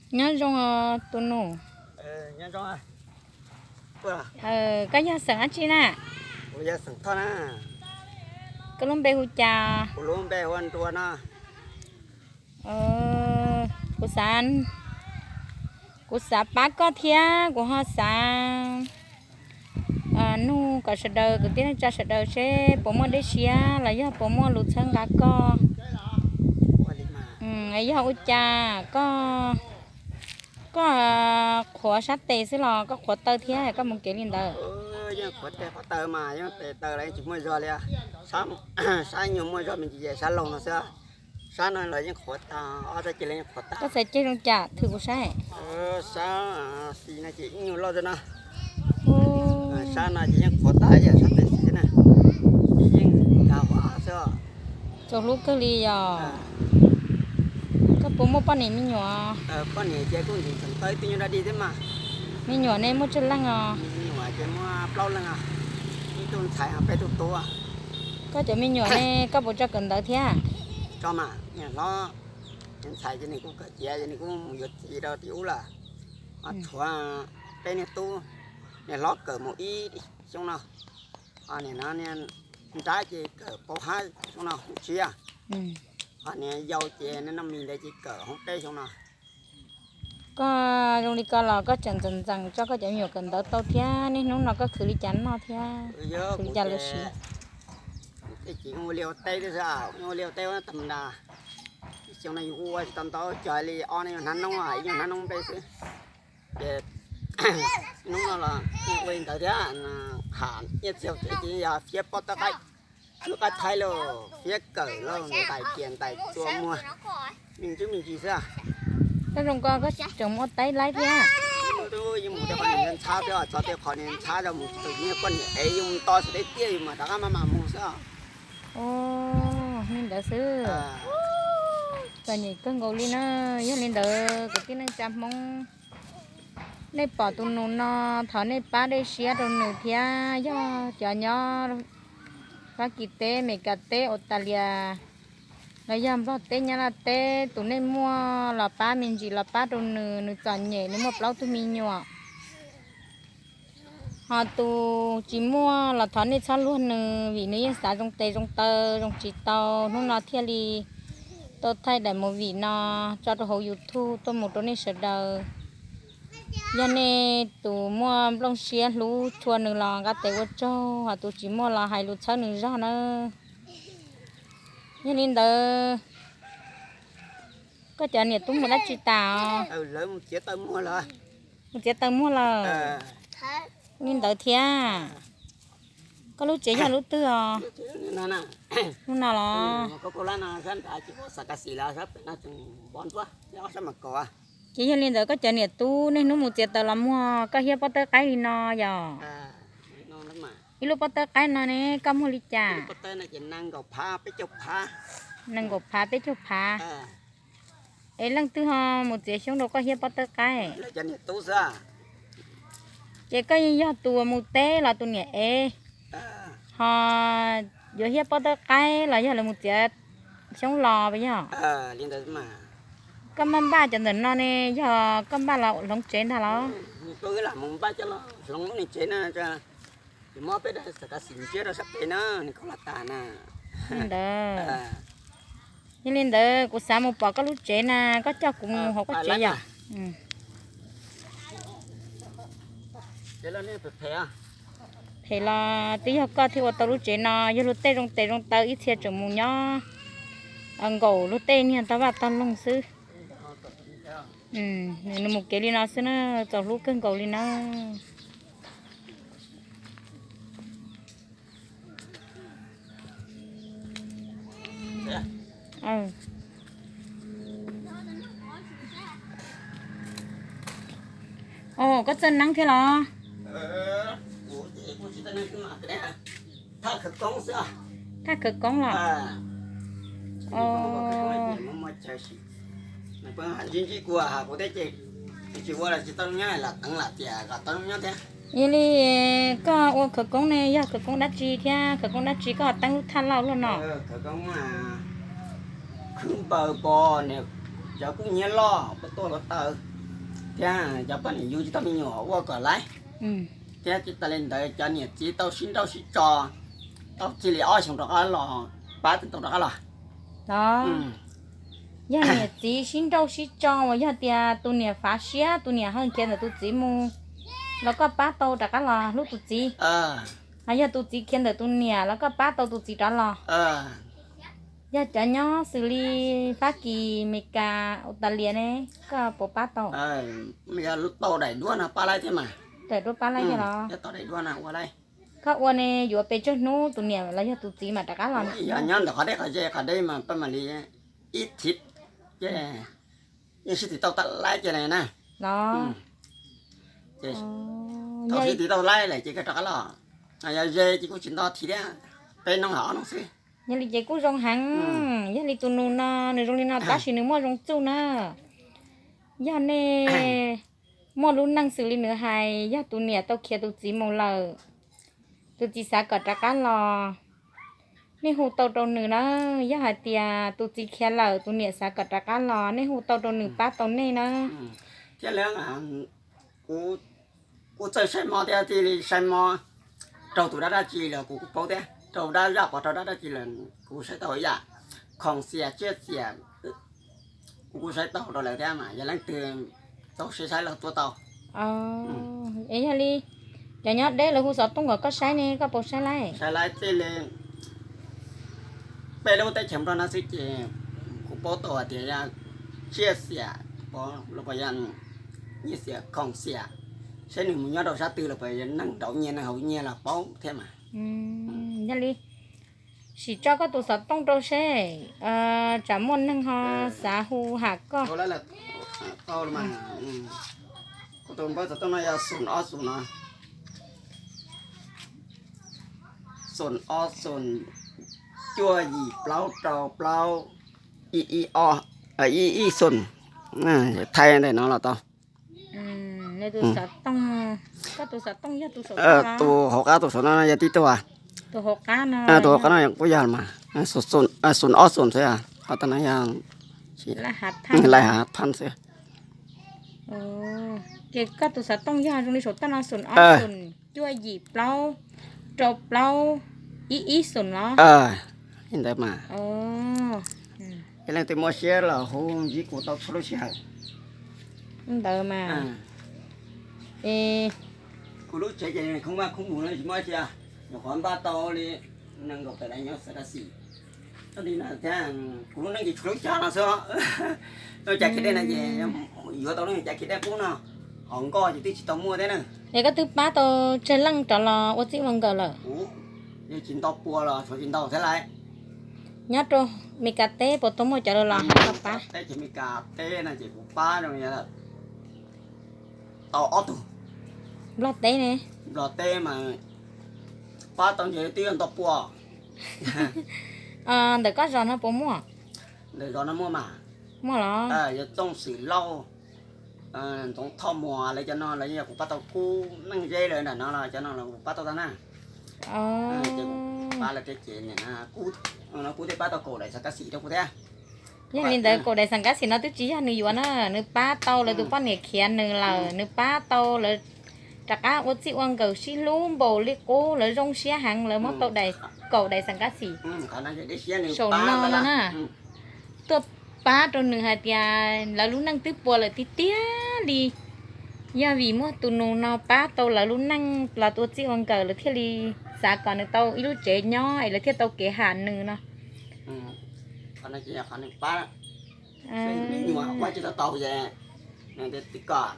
Nyob zoo tus nus. Koj yog xeem dab tsi na? Koj lub npe hu cas? Kuv xav, kuv xav pab koj thiab kuv ho xav nug kom sawv daws kwv tij neej tsa sawv daws seb puas muaj dej siab los yog puas muaj lus txhawb nqa koj. Yog ua cas koj, koj qhuav sab tes xwb los koj qhuav taw thiab koj mus kev li ntawd? Qhuav tes qhuav taw mas yeej tes taw los yeej tsis muaj zog li. Sab nyuag muaj zog me ntsis ces sab laug no xwb. Sab no los yeej qhuav tag, ob sab ceg los yeej qhuav tag. Koj txhais ceg zoo cas thwm kuv saib. Sab xis no ces ib nyuag loj xwb na. Sab no ces yeej qhuav tag ib yam sab tes xis na, ces yeej nkag huav xwb. Txaus hlub kawg li yog. Koj puas muaj poj niam me nyuam? Poj niam ces kuj ntxim tseem tau ib tug nyuag dab dig thiab mas. Me nyuam ne muaj tsawg leej os? Me nyuam ces muaj plaub leeg, ib tug ntxhais peb tug tub. Koj cov me nyuam ne koj puas tso kawm ntawv thiab? Tso mas, niag hlob, niag ntxhais ces nws kuj kawm tiav ces nws kuj mus yuav txiv rau tim ub lawm. Ho tshuav peb niag tub, niag hlob kawm mus ib xyoo no, ho niag no niag nrab ces kawm paug hab xyoo no hoob tshiab, ho niag yau ces noj mis ntawd ces kawm hoob peb xyoo no. Koj zoo li ko los koj tseem ntxeem ntxeem tso koj cov me nyuam kawm ntawv tau thiab, niaj hnub no koj khwv li cas noj thiab, khwv li cas lawv siv? Tej ces ua liaj ua teb xwb, ua liaj ua teb tag nrho. Ib xyoo no yus ua tsis tau ntau, cog li ob nyuag hnab noob, ib nyuag hnab noob nplej xwb. Ces hnub no los ua li ntawd thiab, ham nyiaj txiag tsev ces yog fiab pob tawb qaib, lub qab thaib lauj, fiab kawm lauj, ntais kias ntais txua muag, me ntsis me ntsis xwb. Koj zoo ko koj tseem mus ua teb laib thiab? Yeej mus tej qhov niag ntxhab thiab, txog tej qhov niag ntxhab rau mus tus niag poj niam ev yus mus to xwb, teb tiaj yus mas rov qab maj mam mus xwb. Li ntawd xwb. Txom nyem kawg nkaus li na. Yog li ntawd kwv tij neej tsa Hmoob, nej pom tus nus no, thov nej pab dej siab rau nws thiab. Yog cov nyob Fab Kis teb, Mes Kas teb, Australia, los yog Nplog teb, Nyab Laj teb, tus nej muaj los pab me ntsis los pab rau nws, nws txom nyem, nws muaj plaub tug me nyuam. Ho tus tsis muaj los thov nej txhob luag nws, vim nws yeej xav zoo tes zoo taw zoo tsis tau, hnub no thiaj li tau thaij daim movie no tso rau hauv YouTube tuaj mus rau nej sawv daws. Yog nej tus muaj nplooj siab hlub tshua nws los nqa tes ua tsaug, ho tus tsis muaj los hais lus txhawb nws zog nawb. Yog li ntawd, koj cov niam tub mus dab tsi tas os? Mus txiav taws muag lawm. Li ntawd thiab. Koj lub tsev yog lub twg os? Lub no los? Ces yog li ntawd koj cov niam tub niaj hnub mus txiav taws los muag, koj hiab pob tawb qaib li no yog? Ib lub pob tawb qaib no ne koj muag li cas? Nees nkaum phav peb caug phav. Es leej twg ho mus txiav xyoob rau koj hiab pob tawb qaib? Ces koj yeej yog tus mus teb los tus niam ev? Ho yuav hiab pob tawb qaib los yog lawv mus txiav xyoob los yog? Koj maj npaj cov ntawm no ne yog koj npaj los hloov tsev ntag los? Ntawd. Yog li ntawd kuv xav mus pom koj lub tsev na, koj coj kuv mus hauv koj tsev yom? Phem los twb yog koj thiaj ua tau lub tsev no, yog luag tej zoo tes zoo taw ib txhia tseem mus nyob nkaum luag tej niag tag vaj tag loog xwb. Nws mus kev li no xwb na, txaus hlub kawg nkaus li na. Koj txawj neeb thiab los? Thaj khawv koob los? Yog li koj ua khawv koob ne yog khawv koob dab tsi thiab khawv koob dab tsi koj ho teeb lub thaj lauj luaj no? Khwv npaws pos, cov kuj nyiab loj, pos tuaj hluav taws. thiab cov poj niam yug tsis tau me nyuam ua kom laib, thiab tsis tas li ntawd cov niam txiv tau sib nrauj sib tso, tau txij li ob xyoos rov qab los, pab tsis tau rov qab los. Yog niam txiv sib nrauj sib tso uas yog tias tus niam fav siab, tus niam hawj khiav ntawm tus txiv mus, los koj pab tau rov qab los hlub tus txiv. Yog tus txiv khiav ntawm tus niam los koj pab tau tus txiv rov los. Yog cov nyob xws li Fab Kis, Mes Kas, Aus Tas Lias ne, koj puas pab tau? Yog tau daim duab no pab laib thiab mas. Daim duab pab laib thiab los? Yog tau daim duab no ua laib. Koj ua ne yuav pes tsawg hnub tus niam los yog tus txiv mam rov qab los? Yog nyob ntawm qhov deb qhov ze qhov deb mas pab mam li ib thiv ces yeej sib twv tau laib ces na. Los, thaum sib twv tau laib lawm ces koj rov qab los. Yog ze ces kuj tsis nto thiv thiab, peb hnub los ob hnub xwb. Yog li ces kuj zoo heev. Yog li tus nus no nws zoo li no tab sis nws muaj zoo txuj na. Yog nej muaj lub neej xws li nws hais, yog tus niam tau khiav tus txiv mus lawm, tus txiv xav kom rov qab los, nej hu tau rau nws na. Yog hais tias tus txiv khiav lawm tus niam xav kom rov qab los, nej hu tau rau nws pab tau nej na. Thiab li kuv kuj txawj saib mob thiab thiaj li saib mob raug tus dab dab tsi los kuv kuj paub thiab, raug dab zaj pov raug dab dab tsi los kuv saib tau ib yam, khoom xiam tsiaj xiam kuv kuj saib tau rau lawv thiab mas yog leej twg tau siab saib los tuaj tau. Es yog li cov nyob deb lawv hu xov tooj kom koj saib ne koj puas saib laib? Saib laib thiaj li peb lub teb chaws Nplog no xwb ces kuv paub tau hais tias yog tsiaj xiam, los puas yog nyiaj xiam khoom xiam, saib nws mus nyob rau sab twg los puas yog neeg nraud nyiaj neeg haus nyiaj los paub thiab mas. Yog li sim tso koj tus xov tooj rau seb, tsam muaj neeg ho xav hu ham koj. Kuv tus npawb xov tooj no yog xoom ob xoom no, xoom ob xoom, cuaj yim plaub rau plaub, ib ib xoom, thaij ntawm no los tau. Tus hauv qab tus saum no yog tib tug, tus hauv qab no kuj yog mas, xoom ob xoom xwb, qhov tas no yog laj hav phaj xwb. Ces koj tus xov tooj yog zoo li saum toj no xoom ob xoom, cuaj yim plaub, rau plaub, ib ib xoom los? Li ntawd mas. Yog leej twg muaj siab los hu ntsib kuv tau txhua lub sij hawm. Ntawd mas. Kuv lub tsev ces khoob vaj khoob mus no tsis muaj tsiaj, nyuam qhuav npaj tau li nees nkaum tawm daim nyob Xav Kav Xim. Li no thiab, kuv lub neej ces tshuav lub cav no xwb. Lub cav khiav dej no ces yuav tau lub cav khiav dej qub no, hos nkoj ces twb tsis tau muaj thiab na. Es koj twb pab tau tsawg leej rov los ua txij ua nkawm lawm? Kuv yeej tsis nto pua los tshuav tsis ntau thiab lawm. Nyob rau Mes Kas teb puas tau muaj cov los los pab? Teb chaws Mes Kas teb no ces kuv pab tau ob tug. Nplog teb ne? Nplog teb mas pab tau ntshe twb yuav nto pua. Ntawm koj zos no puas muaj? Ntawm zos no muaj mas. Muaj los? Yog Txooj Xwm Lauj, Ntxoov Thoj Muas lawv cov no los yog kuv pab tau kub neej zeb lawm nram no los cov no los kuv pab tau tag na. Ces kuv pab lawv tej ces nim no kuv thiaj pab tau kaum daim Xav Kav Xim rau kuv thiab. Yog li ntawd kaum daim Xav Kav Xim no twb tsis yog nws yuav na, nws pab tau lawv tus poj niam khiav nws lawm, nws pab tau lawv rov qab ua txij ua nkawm sib hlub npaum li qub, lawv zoo siab heev lawv muab tau daim, kaum daim Xav Kav Xim saum no no na. Tuaj pab rau nws hais tias lawv lub neej twb puas lawm tiag tiag li. Yog vim muaj tus nus no pab tau lawv lub neej los ua txij ua nkawm lawv thiaj li xav kom nws tau ib lub tsev nyob es lawv thiaj tau kev ham nws no. Qhov no ces yog qhov nws pab, me nyuam ua tsis tau tau ces kom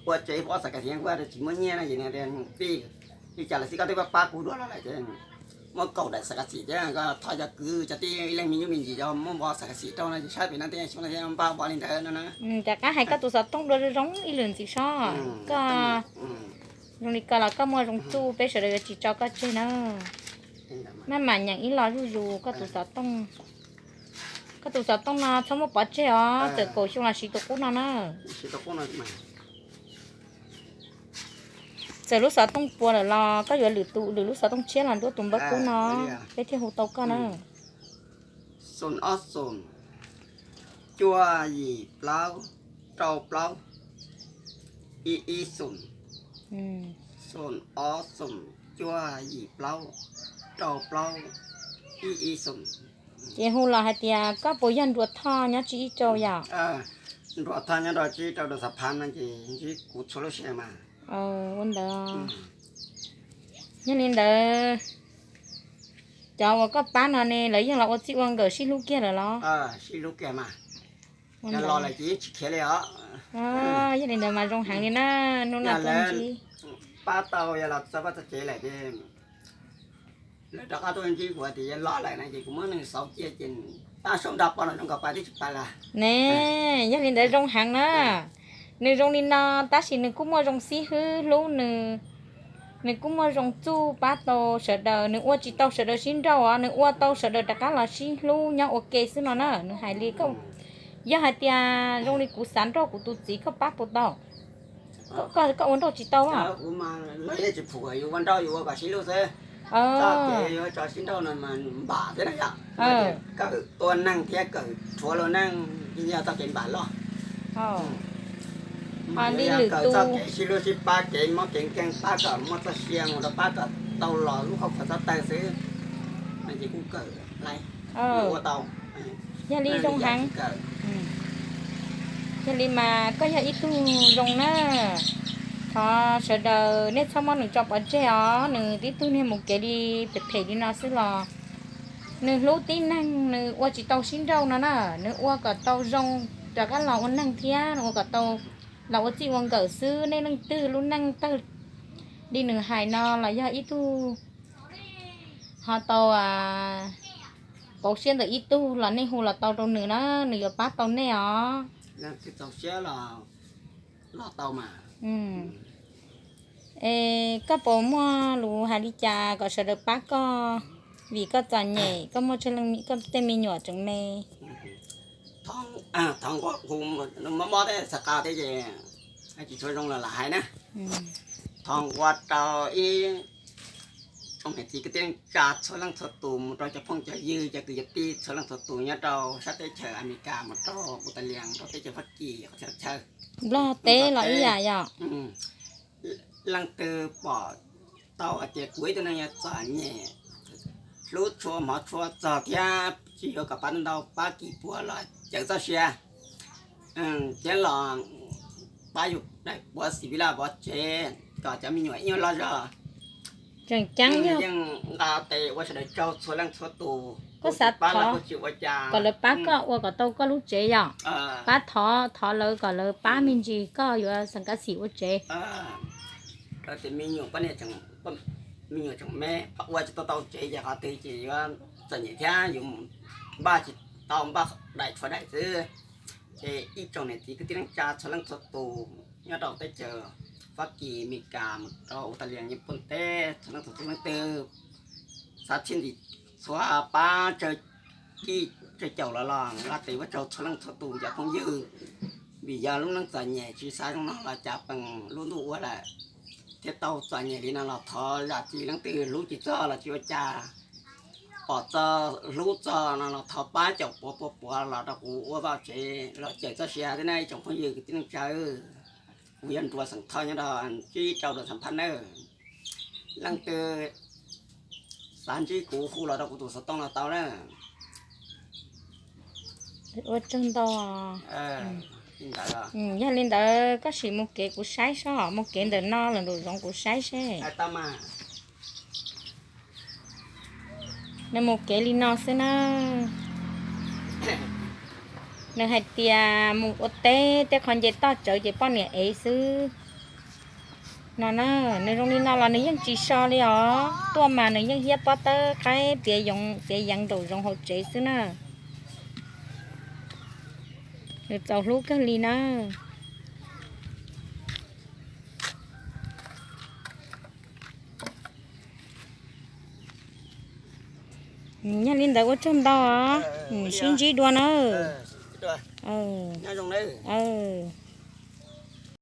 ua tsev pab Xav Kav Xim, ua tsis muaj nyiaj no ces nws tias, tij, li cas los xij koj twb pab kuv dua los lawm ces muab kaum daim Xav Kav Xim thiab koj thov cov kwv cov tij ib leeg me nyuam me ntsis cov muab npo Xav Kav Xim rau no ces saib pem no tej xyoo no thiaj npaj npo li ntawd no na. Rov qab hais koj tus xov tooj dua zoo zoo ib lwm ntxiv sob. Koj zoo li ko los koj muaj zoo txuj peb sawv daws yuav tsis tso koj tseg na. Maj mam nyeem ib los zuj zus koj tus xov tooj. Koj tus xov tooj no txhob muab pov tseg os, txawm kaum xyoo los siv tus qub no na. Txawm lub xov tooj puas lawm los koj yuav lwm tus, lwm lub xov tooj tshiab los nruab tus npawb kub no, peb thiaj hu tau koj na. Xoom ob xoom, cuaj yim plaub, rau plaub, ib ib xoom, xoom ob xoom cuaj yim plaub rau plaub ib ib xoom. Ces hu los hais tias koj puas yog Nruas Thoj nyob Tsib Ib Rau yom? Nruas Thoj nyob rau Tsib Ib Rau rau Xav Phab no ces ntsib kuv txhua lub sij hawm mas. Ua ntawd. Yog li ntawd, cov uas koj pab no ne lawv yeej los ua txij ua nkawm sib hlub kiag lawm los? Sib hlub kiag mas. Los lawm ces yeej tsis khiav li os. Yog li ntawd mas zoo heev li na, hnub no tuaj ntsib. Pab tau yog los txog vaj txog tsev lawm ces lawv rov qab tuaj ntsib kuv tias yog los lawm na ces kuv muab nws xauv cia ces pab sab nrog poj no zoo nkaus pab twb tsis pab lawm. Ne, yog li ntawd zoo heev na. Nws zoo li no tab sis nws kuj muaj zoo xib hwb hlub nws, nws kuj muaj zoo txuj pab tau sawv daws, nws ua tsis tau sawv daws sib nrauj os, nws ua tau sawv daws rov qab los sib hlub nyob ua ke xwb no na. Nws hais li, yog hais tias zoo li kuv xav nrauj kuv tus txiv koj pab puas tau? Koj ua nrauj tsis tau los? Yus ua nrauj yus ua kom sib hlub xwb. Txoj kev yuav tso sib nrauj no mas npam thiab na yom. Kawm tua neeg thiab kawm rhuav luag neej yog txoj kev npam loj. Mas yog kawm txoj kev sib hlub sib pab, kev mob kev nkeeg pab kom muaj txoj sia mus rau pab kom tau los lub qhov khuav txoj taw xwb, ces kuj kawm lais, ua tau. Yog li zoo heev. Yog li mas koj yog ib tug zoo na. Thov sawv daws nej txhob muab nws tso pov tseg os, nws tib tug niag mus kev li phem phem li no xwb los nws hlub tib neeg, nws ua tsis tau sib nrauj no na, nws ua kom tau zoo rov qab los ua neeg thiab, nws ua kom tau los ua txij ua nkawm xwb. Nej leej twg lub neej tawg li nws hais no los yog ib tug ho tau pauv siab ntawm ib tug los nej hu los tau rau nws na, nws yuav pab tau nej os. Es koj puas muaj lus hais li cas kom sawv daws pab koj, vim koj txom nyem, koj muaj koj tej me nyuam tseem me? Thov nqua, kuv mob mob thiab xav qa thiab ces tsis tshua zoo los lam hais na. Thov nqua rau ib tsoom niam txiv kwv tij neej tsa txhua leej txhua tus, mus rau cov phooj cov ywg cov kwv cov tij txhua leej txhua tus nyob rau sab teb chaws Amelikas, mus rau Australia, rau teb chaws Fab Kis, qhov chaw Nplog teb los ib yam yom. Leej twg pom tau hais tias kuv ib tug neeg yog txom nyem, hlub tshua hmov tshua txog thiab tsis yuav kom pab ntau, pab kis puas los cawm txoj sia thiab los pab yus daim puav xim vis laj vov tsev kom cov me nyuam ib nyuag loj zog. Tseem ceeb yog yeej nqa tes ua sawv daws tsaug txhua leej txhua tus, koj xav pab los koj tsis ua cas, kom lawv pab koj ua kom tau koj lub tsev yom. Pab thov, thov lawv kom lawv pab me ntsis koj yuav xeem kab xim ua tsev. Rau tias me nyuam poj niam, me nyuam tseem me, ua tsis tau tau tsev ces qhov twg ces yuav txom nyem thiab yus npaj tsis tau npaj daim tshuav daim xwb. Ces ib tsoom niam txiv kwv tij neej tsa txhua leej txhua tus nyob rau teb chaws Fab Kis, Amelikas, mus rau Australia, Nyij Pooj teb, txhua leej txhua tus leej twg xav txhiaj ntim txhua pab tsawg kij tsawg caum los los nqa tes ua tsaug txhua leej txhua tus cov phooj ywg, vim yog lub neej txom nyem tsis xav zoo no los cas peem lub ntuj ua lawm, thiaj tau txom nyem li no los thov zam txim leej twg hlub tsis txog los tsis ua cas, pom txog hlub txog no los thov pab caum puav pua puav los rau kuv ua vaj tsev los cawm txoj sia thiab na ib tsoom phooj ywg kwv tij neej tsa. Kuv yog Nruas xeem Thoj nyob rau Tsib Rau rau Xam Phaj nawb. Leej twg xav ntsib kuv hu los rau kuv tus xov tooj los tau na. Ua tsaug ntau. Yog li ntawd koj sim mus kev kuv saib seb, mus kev ntawm no lawm nraum zoov kuv saib seb. Nws mus kev li no xwb na. Nws hais tias mus ua teb tej qhov nce toj tsawv ces poj niam ev xwb. No na, nws zoo li no los nws yeej tsis so li os. Tuaj mas nws yeej hiab pob tawb qaib piav yoov piav yeev nraum zoov hauv tsev xwb na. Nws txaus hlub kawg li na. Yog li ntawd ua tsaug ntau os, sib ntsib dua na.